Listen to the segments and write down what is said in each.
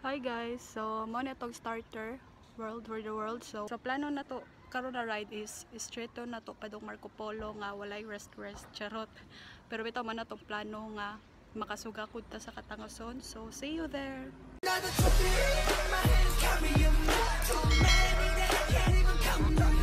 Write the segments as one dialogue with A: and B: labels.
A: Hi guys, so mao na tong starter world for the world. So plano na to karon na ride is straight to na to padung Marco Polo nga walay rest rest, charot. Pero bitaw man na tong plano nga makasuga kud ta sa Katangason. So see you there.
B: Another trophy in my hands, carry 'em. Too many that I can't even count 'em.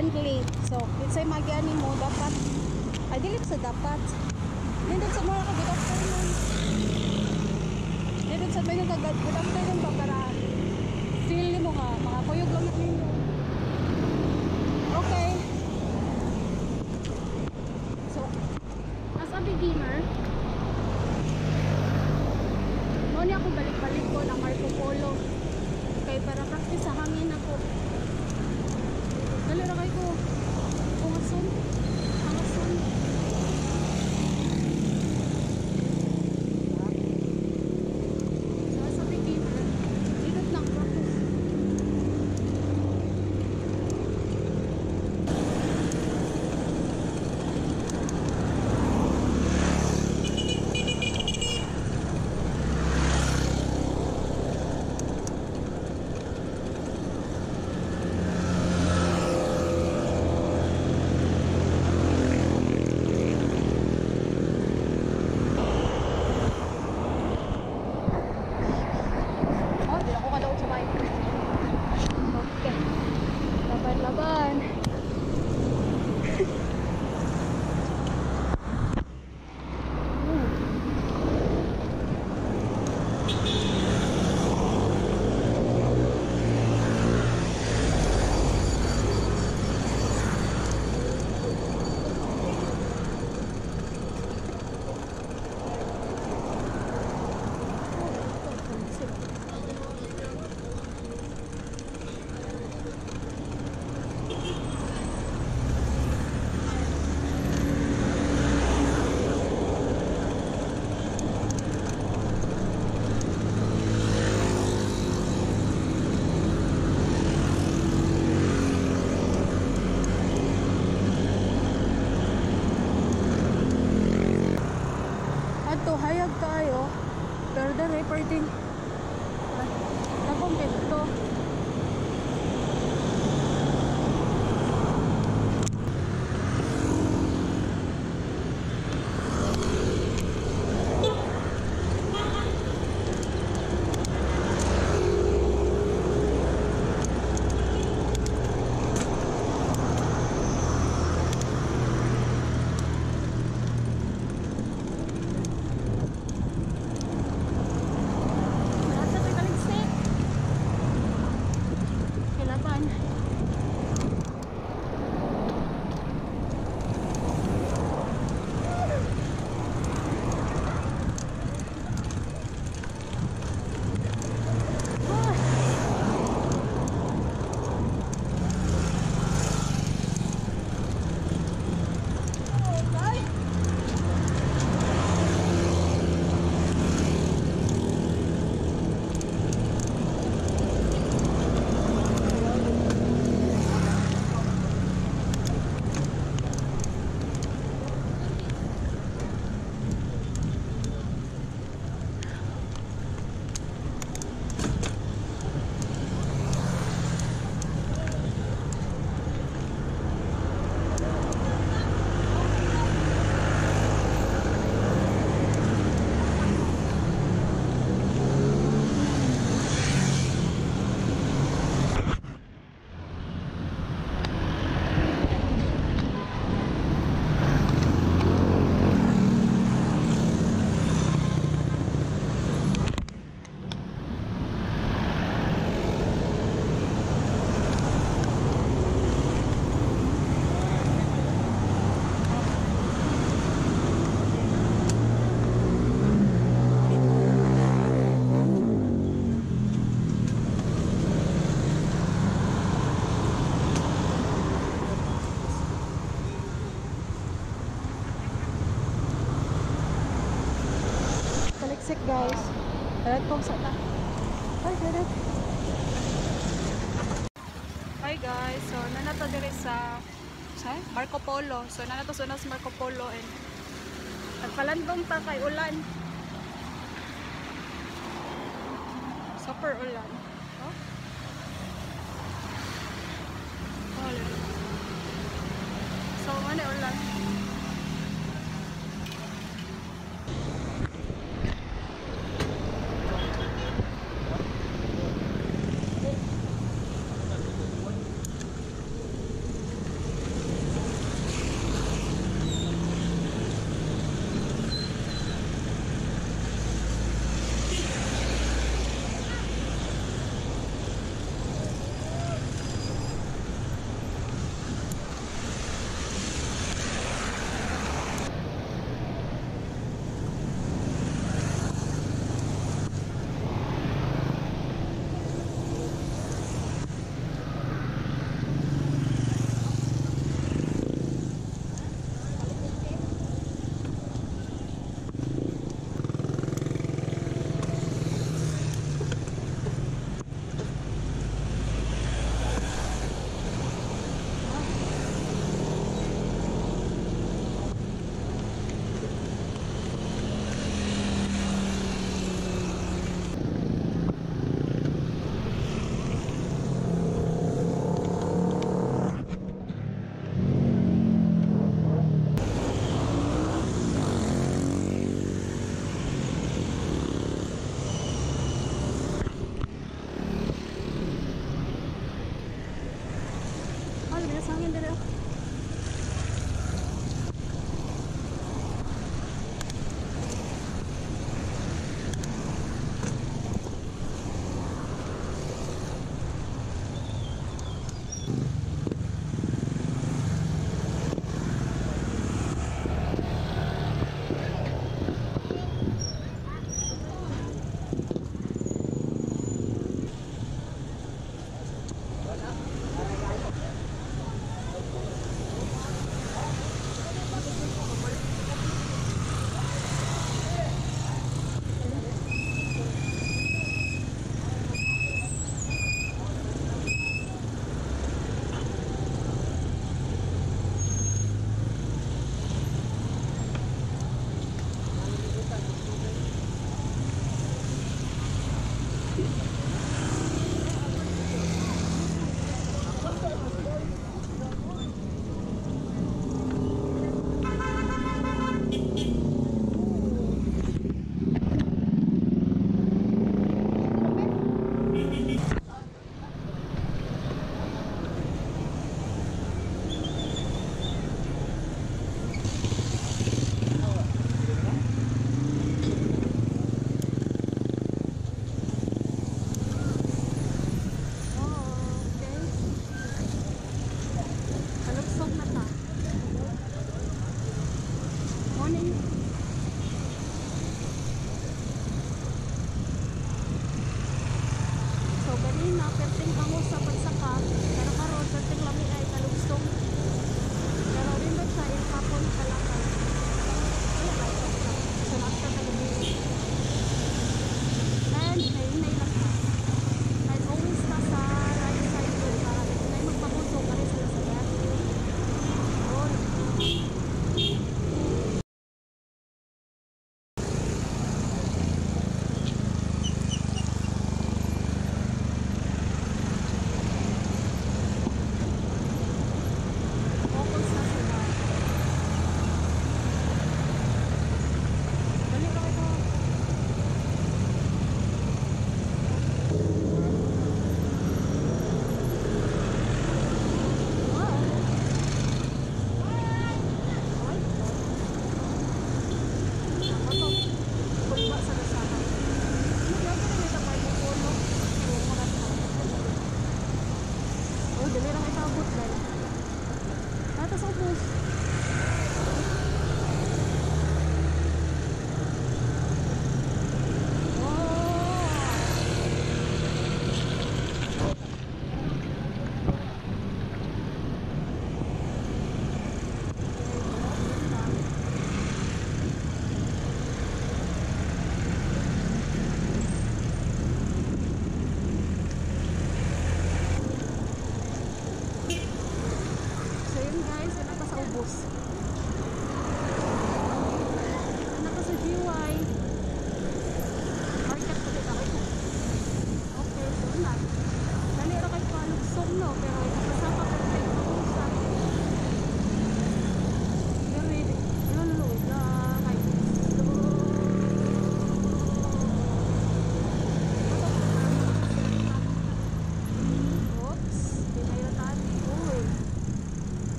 A: Friendly. So, kinsay magiani mo dapat ay dili sa dapat. Nindot sa mura ka good afternoon. Nindot sa mga ka good afternoon ba para feel nimo nga makakuyog lang na ninyo. Okay. So, as a beginner, mao ni ako balik-balik ko na Marco Polo. Kay para practice sa hangin ako. Dali ra kay ko. Pungason. Pangason. So, as a beginner, dito lang practice. Oh, di ako kadaog sa bike. Okay. Laban, laban. Ato hayag kayo pero dere pwedeng akong dito. Nasa to'y kaligsik. Kilaban. Ah. Okay. Kaliksik guys. Dalat kong sa ta. Ay, dalat. Hi guys. So nanato diri sa Marco Polo. So nanato sa Marco Polo and nagpalandong ta kay ulan. Super ulan. Oh. Oh, so mani ulan.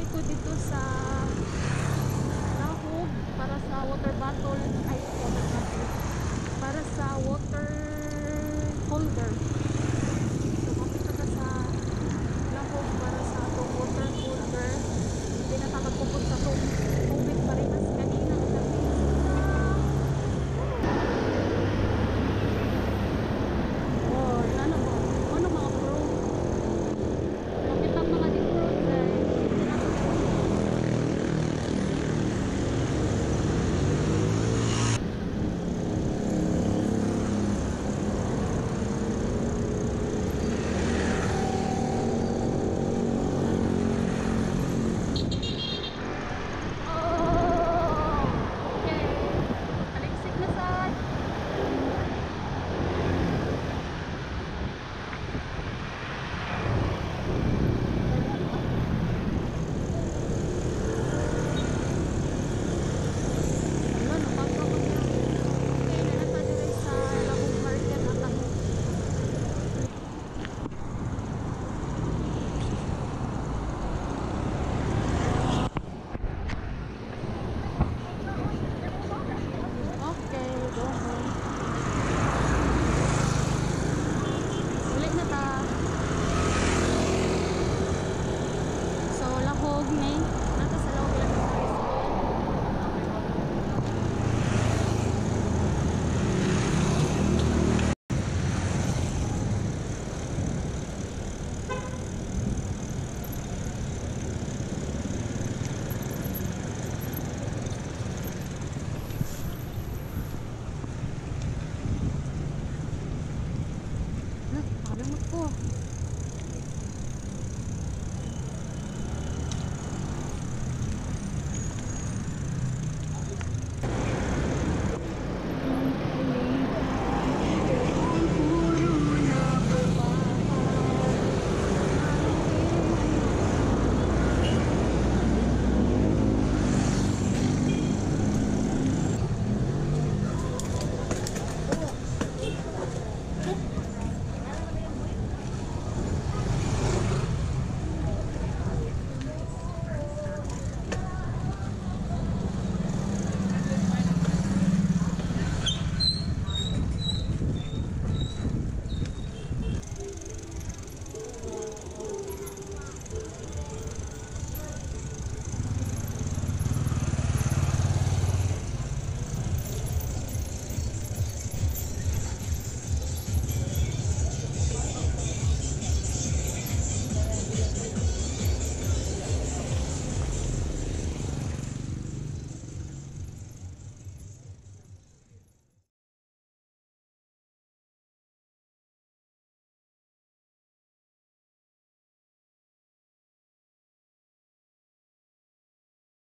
C: ko dito sa Lahog para sa water bottle, ay water bottle, para sa water holder. So makita ka sa Lahog para sa atong water holder. Hindi na ta magpupod sa tubig parehas kanina. Oh, ano ba? Ano mga fruit? Makita mga di fruit, guys. Oh, okay. Taliksik na sad. Wala, napagka ko niya. Okay, nanata diri sa Lahog Market at ang Okay, go home. Ulit na ta. So, Lahog ni. Nata sa Lahog Elementary School. Nakalimot ko.